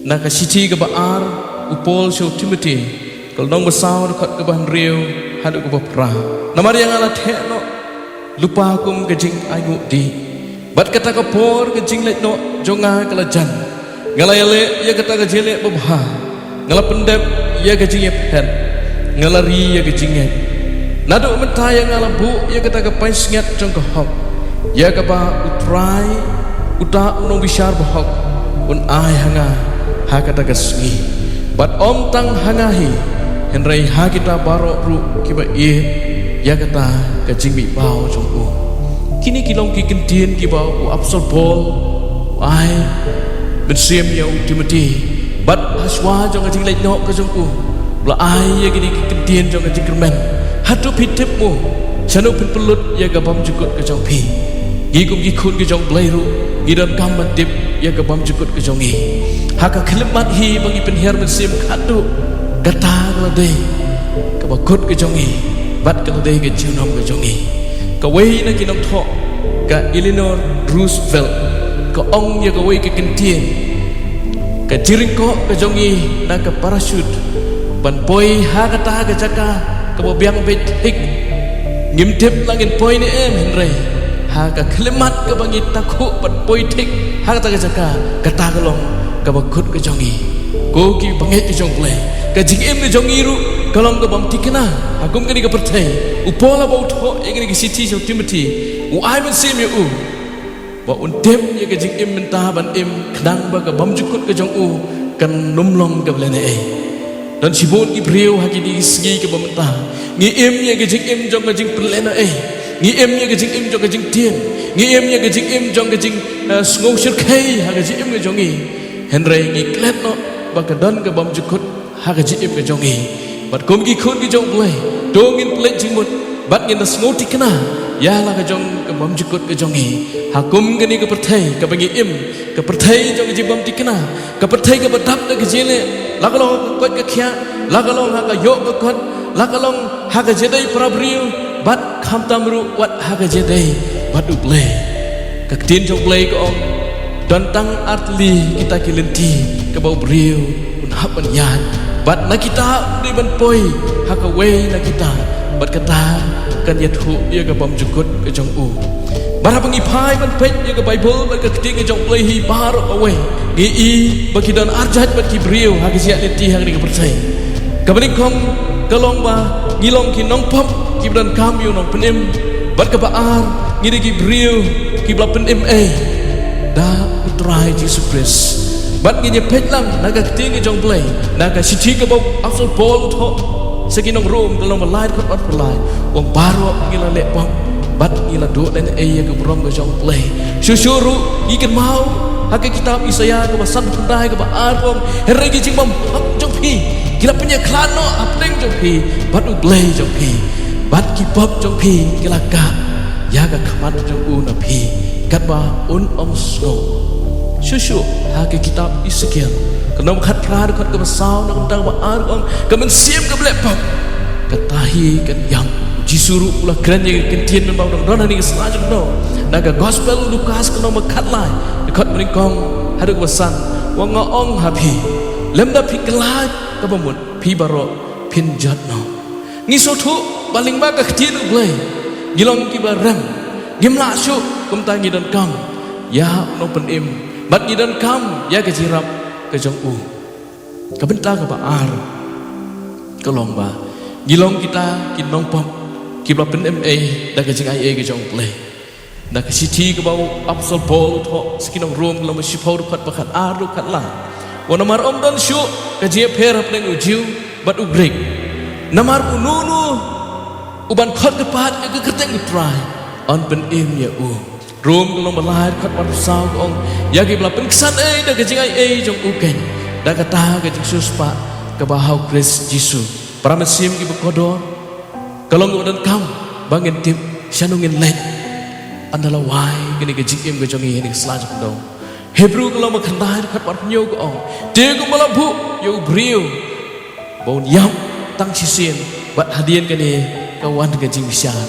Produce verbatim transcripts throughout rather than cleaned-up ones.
Na ka shithi kaba ar u Paul sha u Timothy, ka lynnong ba saw, dkhot kaba hynriew haduh kaba phra. Namar ïa nga la theh noh lypa kum ka jingainguh dih, bad kata ka por ka jingleit noh jong nga ka la jan. Nga la ïaleh ïa kata ka jingïaleh babha, nga la pyndep ïa ka jingïapher, nga la ri ïa ka jingngeit. Naduh mynta ïa nga la buh ïa kata ka pansngiat jong ka hok, ïa kaba U Trai, uta u nongbishar bahok, un ai ha nga ha kata ka sngi, bad ym tang ha nga hi, hynrei ha kita baroh ruh kiba ïeit ïa kata ka jingmihpaw jong u. Kine ki long ki kyntien kiba u Apostol Paul u ai mynsiem ïa u Timothy, bad ha shuwa jong ka jingleit noh ka jong u, u la ai ïa kine ki kyntien jong ka jingkyrmen. Hato phi tip mo shano phin pynlut ïa ka bymjukut ka jong phi? Ngi kum ki khun ki jong U Blei ruh ngi donkam ban tip ïa ka bymjukut ka jong ngi. Ha ka khyllipmat hi ba ngi pynhiar mynsiem khatduh, kata ka la dei kaba kut ka jong ngi, bad ka la dei ka junom ka jong ngi. Kawei na ki nongthoh, ka Eleanor Roosevelt, ka ong ïa kawei ka kyntien: ka jingryngkoh ka jong ngi na ka parachute ban poi ha kata ka jaka kaba biang beit thik. Ngim tip la ngin poi ne em, hynrei ha ka khyllipmat kaba ngi takhuh ban poi thik ha kata ka jaka, kata ka long kaba kut ka jong ngi. Ko ki bangeit ka jong U Blei, ka jingim ka jong ngi ruh ka long ka bym thikna. Ha kum kane ka pyrthei, u Paul haba u thoh ïa kane ka shithi sha u Timothy, u ai mynsiem ïa u ba un tip ïa ka jingim mynta ban im, khnang ba ka bymjukut ka jong u kan ym long kaba lehnohei. Don shibun ki briew ha kine ki sngi kiba mynta, ngi im ïa ka jingim jong ka jingpynlehnohei, ngi im ïa ka jingim jong ka jingtieng, ngi im ïa ka jingim jong ka jing, eh, sngewshyrkhei ha ka jingim ka jong ngi. Hynrei ngi klet noh ba ka don ka bymjukut ha ka jingim ka jong ngi. Bad kum ki khun ki jong U Blei, to ngin pynleit jingmut bad ngin da sngewthikna ïa la ka jong ka bymjukut ka jong ngi. Ha kum kane ka pyrthei kaba ngi im, ka pyrthei jong ka jingbymthikna, ka pyrthei kaba dap da ka jingïaleh, la ka long ha ka koit ka khiah, la ka long ha ka ïoh ka kot, la ka long ha ka jingïadei para briew, bad khamtam ruh wat ha ka jingïadei bad U Blei. Ka ktien jong U Blei ka ong, don tang artylli kita ki lynti kaba u briew un hap ban ïaid, bad na kita u dei ban poi ha kawei na kita, bad kata kan ïathuh ïa ka bymjukut ka jong u. Bad haba ngi phai ban peit ïa ka Baibl bad ka ktien ka jong U Blei hi baroh kawei, ngi i ba ki don arjait bad ki briew ha ka jingïaid lynti ha kane ka pyrthei. Kaba nyngkong ka long ba ngi long ki nongpop kiba donkam ïa u Nongpynim. Bad kaba ar, ngi dei ki briew kiba la pynim ei da U Trai Jisu Khrist. Bad ngin ïa peit lang na ka ktien ka jong U Blei, na ka shithi kaba u Apostol Paul u thoh sha ki nong Rom, ka lynnong ba lai, dkhot arphew lai, u ong baroh ngi la leh pop bad ngi la duh lehnohei ïa ka burom ka jong U Blei. Shuh shuh ruh ngi kynmaw ha ka kitab Isaïah kaba sanphew khyndai, kaba ar, ka ong, hynrei ki jingbymhok jong phi ki la pynïakhlad noh hapdeng jong phi bad U Blei jong phi, bad ki pop jong phi ki la kah ïa ka khmat jong u na phi, katba un ym sngew. Shuh shuh ha ka kitab Esekiel, ka lynnong khatphra, dkhot kaba saw, na ka bynta kaba ar, ka ong, ka mynsiem kaba leh pop, kata hi kan ïap. U Jisu ruh u la kren ïa ka ktien mynba u dang don ha kane ka sla jong u. Na ka Gospel Lukas, ka lynnong ba khatlai, dkhot ba nyngkong haduh kaba san, u ong, nga ong ha phi, lymda phi kylla kaba mut, phi baroh phin jot noh. Ngi sngewthuh ba lyngba ka ktien U Blei ngi long kiba rem, ngim lah shuh, kumta ngi donkam ïa u Nongpynim bad ngi donkam ïa ka jingïarap ka jong u. Ka bynta kaba ar ka long ba ngi long kita ki nongpop kiba la pynim ei da ka jingaiei ka jong U Blei. Na ka shithi kaba u Apostol Paul u thoh sha ki nong Rom, ka lynnong ba shiphew, dkhot ba khatar, dkhot khatlai, u ong, namar ym don shuh ka jingïapher hapdeng u Jiw bad u Grik, namar uno uno uban khot kyrpad ïa ka kyrteng U Trai yn pynim ïa u. Rom, ka lynnong ba lai, dkhot arphew saw, ka ong, ïa kiba la pynksan ei da ka jingaiei jong u keiñ, da kata ka jingsiewspah kaba ha u Khrist Jisu. Para mynsiem kiba kordor, ka long kaba donkam ba ngin tip shano ngin leit ynda la wai kane ka jingim ka jong ngi ha kane ka sla jong u. Hebru, ka lynnong ba khyndai, dkhot arphew hynñiew, ka ong, te kumba la buh ïa u briew ba un ïap tang shisien, bad hadien kane ka wan ka jingbishar.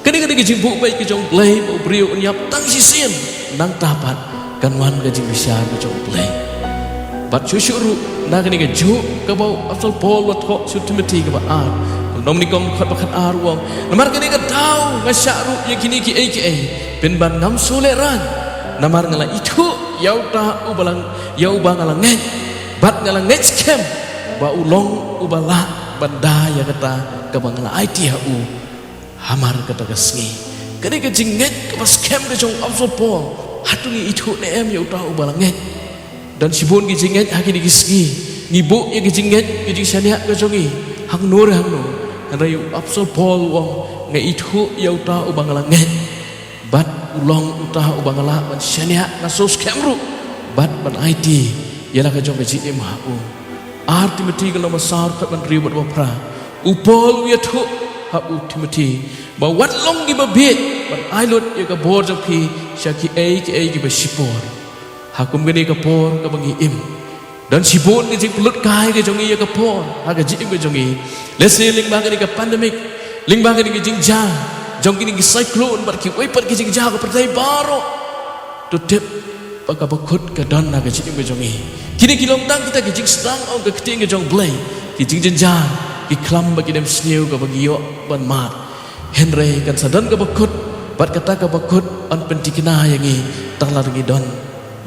Kane ka dei ka jingbuh beit ka jong U Blei ba u briew un ïap tang shisien, nangta pat kan wan ka jingbishar ka jong U Blei. Bad shuh shuh ruh na kane ka juh kaba u Apostol Paul u la thoh sha u Timothi kaba ar, u nong nyngkong dkhot ba khat ar u ong, namar kane ka daw nga shah ruh ïa kine kiei kiei, pynban ngam shu lehraiñ, namar nga la ithuh ïa uta uba la, ïa uba nga la ngeit, bad nga la ngeit skhem ba u long uba lah ban da ïa kata kaba nga la aiti ha u hamar kata ka sngi. Kane ka jingngeit kaba skhem ka jong u Apostol Paul. Hato ngi ithuh ne em ïa uta uba la ngeit? Don shibun ki jingngeit ha kine ki sngi. Ngi buh ïa ki jingngeit, ki jingshaniah ka jong ngi hangno re hangno. Hynrei u Apostol Paul u ong, nga ithuh ïa uta uba nga la ngeit, bad u long uta uba nga lah ban shaniah, nga shu skhem ruh, bad ban aiti ïa la ka jong ka jingim ha u. Ar Timothi ka lynnong ba saw dkhot ba hynriew bad ba phra. U Paul u ïathuh ha u Timothi ba wat long kiba bieit ban ai lut ïa ka bor jong phi sha kiei kiei kiba shipor. Ha kum kane ka por kaba ngi im, don shibun ka jingpynlut kai ka jong ngi ïa ka por ha ka jingim ka jong ngi. Lehse lyngba kane ka pandemic, lyngba kane ka jingjia jong kine ki cyclone bad kiwei pat ki jingjia ka pyrthei baroh. To tip ba ka bakut ka don ha ka jingim ka jong ngi. Kine ki long tang kita ki jingsdang, ong ka ktien ka jong U Blei, ki jingjynjar, ki khlam ba ki dem sniew kaba ngi ïoh ban mad. Hynrei kan sa don ka bakut, bad kata ka bakut yn pynthikna ïa ngi tang lada ngi don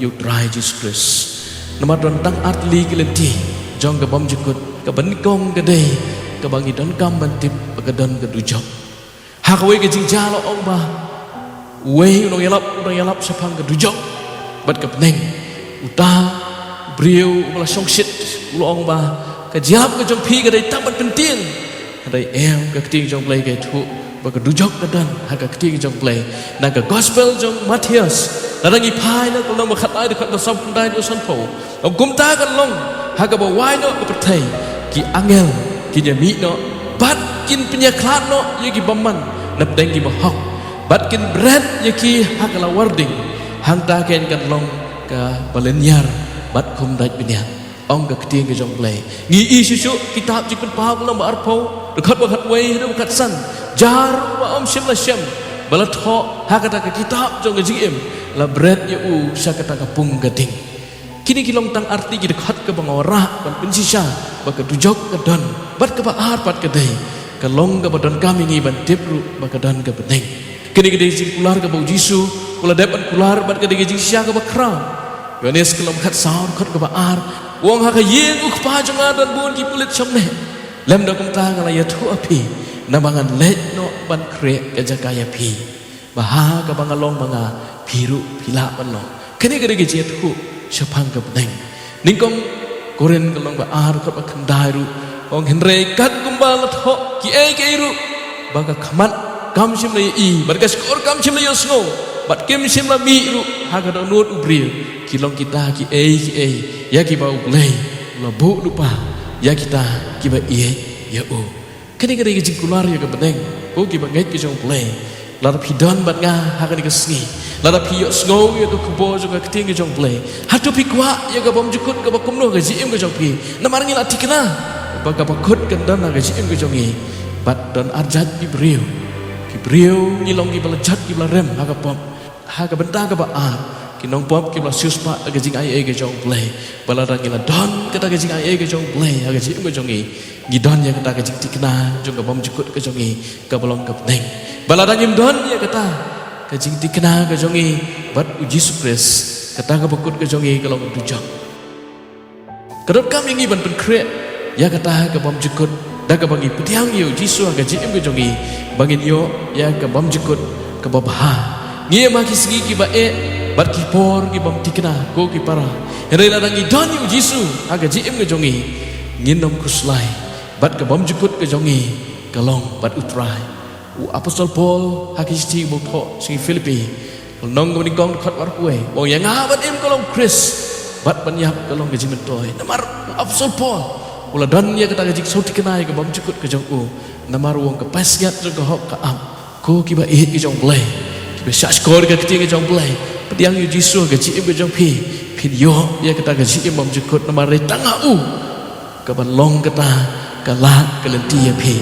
ïa U Trai Jisu Khrist. Namar don tang artylli ki lynti jong ka bymjukut. Kaba nyngkong ka dei kaba ngi donkam ban tip ba ka don ka dujok. Ha kawei ka jingjia la ong ba uwei u nongïalap, u nongïalap shaphang ka dujok bad ka bneng. Uta u briew uba la shongshit u la ong ba ka jingïalap ka jong phi ka dei tang ban pyntieng. Hynrei em, ka ktien jong U Blei ka ïathuh ba ka dujok ka don ha ka ktien jong U Blei. Na ka gospel jong u Mathaios, lada ngi phai na ka lynnong ba khatlai dkhot ba sawphew khyndai haduh sanphew, ong kumta kan long ha kaba wai noh ka pyrthei, ki angel kin ïamih noh bad kin pynïakhlad noh ïa ki bymman napdeng ki bahok, bad kin bret ïa ki ha ka lawar ding. Hangta kein kan long kaba lynñiar bad khum dait bniat, ong ka ktien ka jong U Blei. Ngi i shuh shuh kitab Jingpynpaw ka lynnong ba arphew dkhot ba khatwei haduh ba khatsan. Jar uba ym shym la shem ba la thoh ha kata ka kitab jong ka jingim, la bret ïa u sha kata ka pung ka ding. Kine ki long tang artylli ki dkhot kaba nga wanrah ban pynshisha ba ka dujok ka don, bad kaba ar pat ka dei, ka long kaba donkam ïa ngi ban tip ruh ba ka don ka bneng. Kane ka dei ka jingkular kaba U Jisu u la dep ban kular, bad ka dei ka jingshisha kaba khraw. Ïoannis ka lynnong khatsaw dkhot kaba ar, u ong, ha ka ïing U Kpa jong nga don bun ki pulit shong neh. Lymda kumta nga la ïathuh ha phi, naba ngan leit noh ban khreh ka jaka ïa phi, ba ha kaba nga long ma nga, phi ruh phi lah ban long. Kane ka dei ka jingïathuh shaphang ka bneng. Nyngkong Korinth ka lynnong ba ar dkhot ba khyndai ruh, ong, hynrei kat kumba la thoh kiei kiei ruh, ba ka khmat kam shym la ïohi, bad ka shkor kam shym la ïohsngew, bad kim shym la mih ruh ha ka dohnud u briew, ki long kita kiei kiei ïa kiba U Blei u la buh lypa ïa kita kiba ïeit ïa u. Kane ka dei ka jingkular ïa ka bneng, ko kiba ngeit ki jong U Blei. Lada phi don bad nga ha kane ka sngi, lada phi ïohsngew ïa ka khubor jong ka ktien ka jong U Blei, hato phi kwah ïa ka bymjukut kaba kumno ha ka jingim ka jong phi? Namar ngi la thikna ba ka bakut kan don ha ka jingim ka jong ngi. Bad don arjait ki briew, ki briew ngi long kiba la jot, kiba la rem ha ka pop. Ha ka bynta kaba ar, ki nongpop kiba la siewspah ha ka jingaiei ka jong U Blei. Ba lada ngi la don kata ka jingaiei ka jong U Blei ha ka jingim ka jong ngi, ngi don ïa kata ka jingthikna jong ka bymjukut ka jong ngi kaba long ka bneng. Ba lada ngim don ïa kata ka jingthikna ka jong ngi bad U Jisu Khrist, kata ka bakut ka jong ngi ka long dujok. Ka donkam ïa ngi ban pynkhreh ïa kata ka bymjukut da kaba ngi pdiang ïa U Jisu ha ka jingim ka jong ngi, ba ngin ïoh ïa ka bymjukut kaba bha. Ngi im ha ki sngi kiba eh bad ki por ki bym thikna, ko ki para. Hynrei lada ngi don ïa U Jisu ha ka jingim ka jong ngi, ngin ym khuslai, bad ka bymjukut ka jong ngi ka long bad U Trai. U Apostol Paul ha ka shithi ba u thoh sha ki Philippi, ka lynnong kaba nyngkong dkhot ba arphew wei, u ong, ïa nga ban im ka long Khrist, bad ban ïap ka long ka jingmyntoi. Namar u Apostol Paul u la don ïa kata ka jingsngewthikna ïa ka bymjukut ka jong u. Namar u ong, ka pansngiat jong ka hok ka ap. Ko kiba ïeit ki jong U Blei, kiba shah shkor ïa ka ktien ka jong U Blei, pdiang ïa U Jisu ha ka jingim ka jong phi, phin ïoh ïa kata ka jingim bymjukut. Namar dei tang ha u kaba long kata ka lad ka lynti ïa phi.